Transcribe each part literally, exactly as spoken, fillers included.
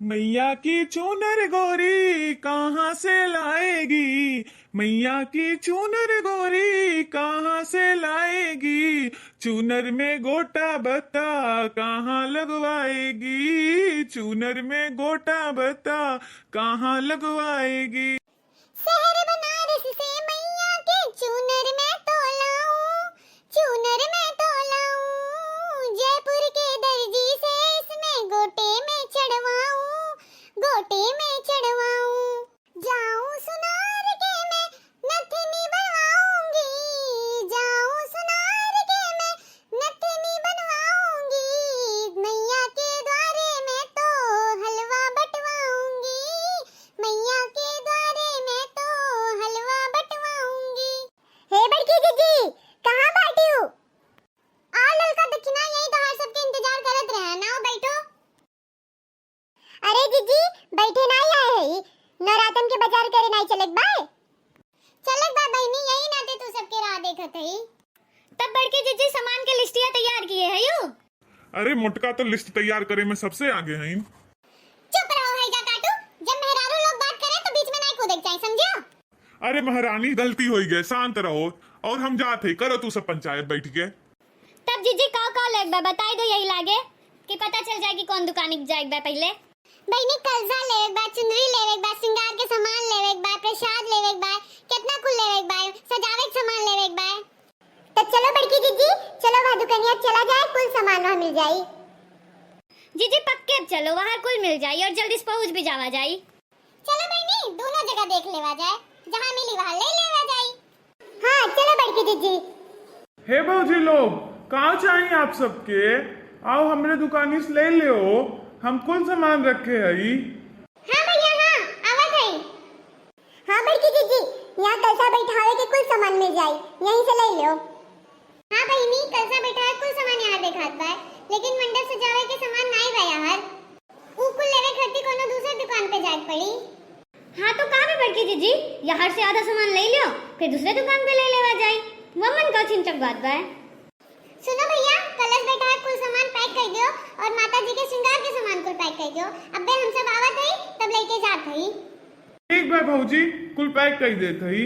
मैया की चूनर गोरी कहाँ से लाएगी, मैया की चूनर गोरी कहाँ से लाएगी, चूनर में गोटा बता कहाँ लगवाएगी, चूनर में गोटा बता कहाँ लगवाएगी। शहर बनारस से मैया के चूनर मैं तो लाऊं, चूनर मैं तो लाऊं, जयपुर के दर्जी से इसमें गोटे में चढ़वाऊं, गोटे में चढ़वाऊं। जाऊं सुनार के मैं नथनी बनवाऊंगी, जाऊं सुनार के मैं नथनी बनवाऊंगी, मैया के द्वारे मैं तो हलवा बंटवाऊंगी, मैया के द्वारे मैं तो हलवा बंटवाऊंगी। हे बड़की जिज्जी, कहाँ बाटिउ? आ ललका दखिना, यही तोहार सबके इंतजार करत रहे, नाव बैठो। अरे जिज्जी, बैठे नाई आए हई, नवरातन के बाजार करे नाई चलेक बाय? चलेक बा बहिनी, यही नाते तू सबके राह देखत हई। तब बड़की जिज्जी सामान के लिस्टिया तैयार किए हयू? अरे मोटका तो लिस्ट तैयार करे में सबसे आगे हईन। चुप रहो है जा काटू, जब मेहरारू लोग बात करे तो बीच में नाई कूदेक चाही, समझियो? अरे महारानी, गलती होई गए, शांत रहो। और हम जात है, करो तू सब पंचायत बैठ के। तब जिज्जी का का लेक बा बताई दो, यही लागे कि पता चल जाए कि कौन दुकानी जाएक बा पहले। बहिनी, कलसा लेवेक बा, चुनरी लेवेक बा, श्रृंगार के सामान लेवेक बा, प्रसाद लेवेक बा, कितना कुल लेवेक बा, सजावे के सामान लेवेक बा। तो चलो बड़की जिज्जी, चलो वहाँ दुकानिया चला जाए, कुल सामान वहाँ मिल जाई। जिज्जी पक्के अब चलो, वहाँ कुल मिल जाई और जल्दी से पहुँच भी जावा जाई। चलो बहिनी, दोनों जगह देख लेवा जाए, जहाँ मिली वहाँ ले लेवा जाई। हाँ, चलो बड़की जिज्जी। हे भौजी लोग, का चाहिए आप सबके? आओ हमरे दुकानी से ले लेओ, हम कुल सामान रखे हई। हाँ भैया, हाँ, आवत हई। हाँ बड़की जिज्जी, यहाँ कलसा बैठावे के कुल सामान मिल जाई, यहीं से ले लेओ। हाँ बहिनी, कलसा बैठावे कुल सामान यहाँ देखात बा, लेकिन मंडप सजावे के सामान नाई बा यहाँ। ऊ कुल लेवे खातिर कोनो दूसर दुकान पे जाए पड़ी। हाँ तो का बे बड़की जिज्जी, यहाँ से आधा सामान ले लियो, फिर दूसरे दुकान पे ले लेवा जाई। वमन का चिंचक बात बा। सुनो भैया, कलश बैठावे कुल सामान पैक कर दियो और माता जी के श्रृंगार के सामान कुल पैक कर दियो। अबे हम सब आवत हई, तब लेके जात हई। ठीक बा भौजी, कुल पैक कर देत हई।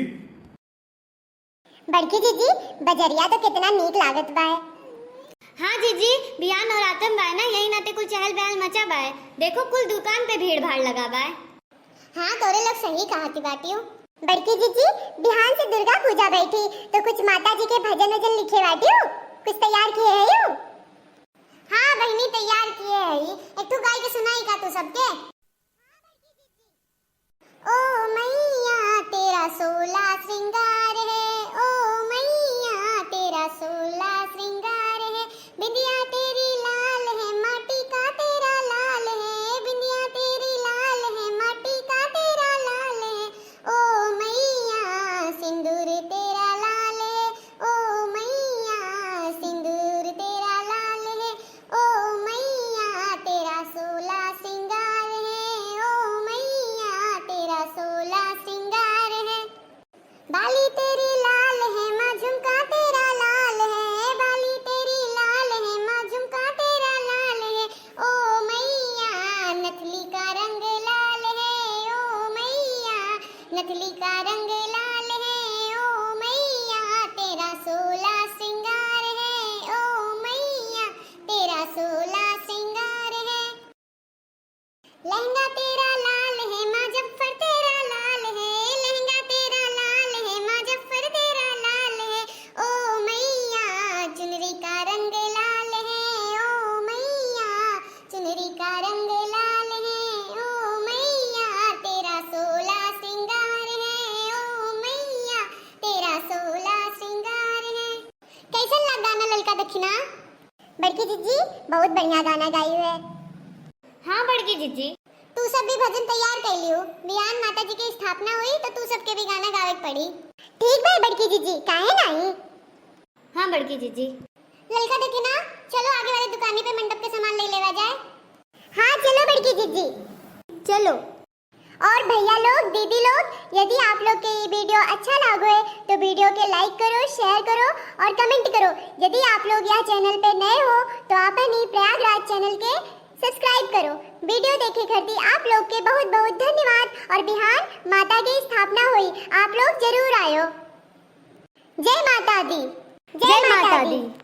बड़की जिज्जी, बजरिया तो कितना नीक लागत बा। हाँ जिज्जी, बिहान नवरातन बा ना, यही नाते कुल चहल पहल मचा बा। देखो, कुल दुकान पे भीड़ भाड़ लगा बा। हाँ, तोरे लोग सही कहती बाटियो। बड़की जिज्जी, बिहान से दुर्गा पूजा बैठी, तो कुछ माता जी के भजन वजन लिखे बाटियो, कुछ तैयार किए हयू? हाँ बहिनी, तैयार किए हई। एक ठो गाय के सुनाई का तू सबके? ओ मैया तेरा सोला श्रृंगार है, ओ मैया तेरा सोला श्रृंगार है, बिंदिया तेरी लाल है, माटी का तेरा लाल है, बिंदिया तेरी लाल है, माटी का तेरा लाल है। ओ मैया सिंदूर तेरा लाल है, ओ मैया सिंदूर तेरा लाल है, ओ मैया तेरा सोला श्रृंगार है, ओ मैया तेरा सोला श्रृंगार है। बाली तेरी लाल है माँ, झुमका तेरा लाल है, बाली तेरी लाल है माँ, झुमका तेरा लाल है। ओ मैया नथली का रंग लाल है, ओ मैया नथली का रंग लाल है। ओ मैया तेरा सोला श्रृंगार है, ओ मैया तेरा सोला श्रृंगार है। लहंगा तेरा लाल है माँ, जफ्फर तेरा लाल है, लहंगा तेरा लाल है माँ, जफ्फर तेरा लाल है। ओ मैया चुनरी का रंग लाल है, ओ मैया चुनरी का रंग लाल है। ओ मैया तेरा सोला श्रृंगार है, ओ मैया तेरा सोला श्रृंगार है। कैसन लगा गाना ललका दखिना? बड़की जिज्जी, बहुत बढ़िया गाना गाई है। हाँ बड़की जिज्जी। तू सब भी भजन तैयार कर लियो, बिहान माता जी के स्थापना हुई तो तू सबके भी गाना गावे के पड़ी। ठीक बा बड़की जिज्जी, काहे नाही? हाँ बड़की जिज्जी। ललका दखिना, चलो आगे वाले दुकानी पे मंडप के सामान ले लेवा जाए। हाँ चलो बड़की जिज्जी, चलो। और भैया लोग, दीदी लोग, यदि आप लोग के ये वीडियो अच्छा लागो है तो वीडियो के like करो, share करो और comment करो। यदि आप लोग यह चैनल पे नए हो तो आपन ही प्रयागराज चैनल के सब्सक्राइब करो। वीडियो देखे खातिर आप लोग के बहुत बहुत धन्यवाद। और बिहान माता के स्थापना होई, आप लोग जरूर आयो। जय माता दी। जय माता दी।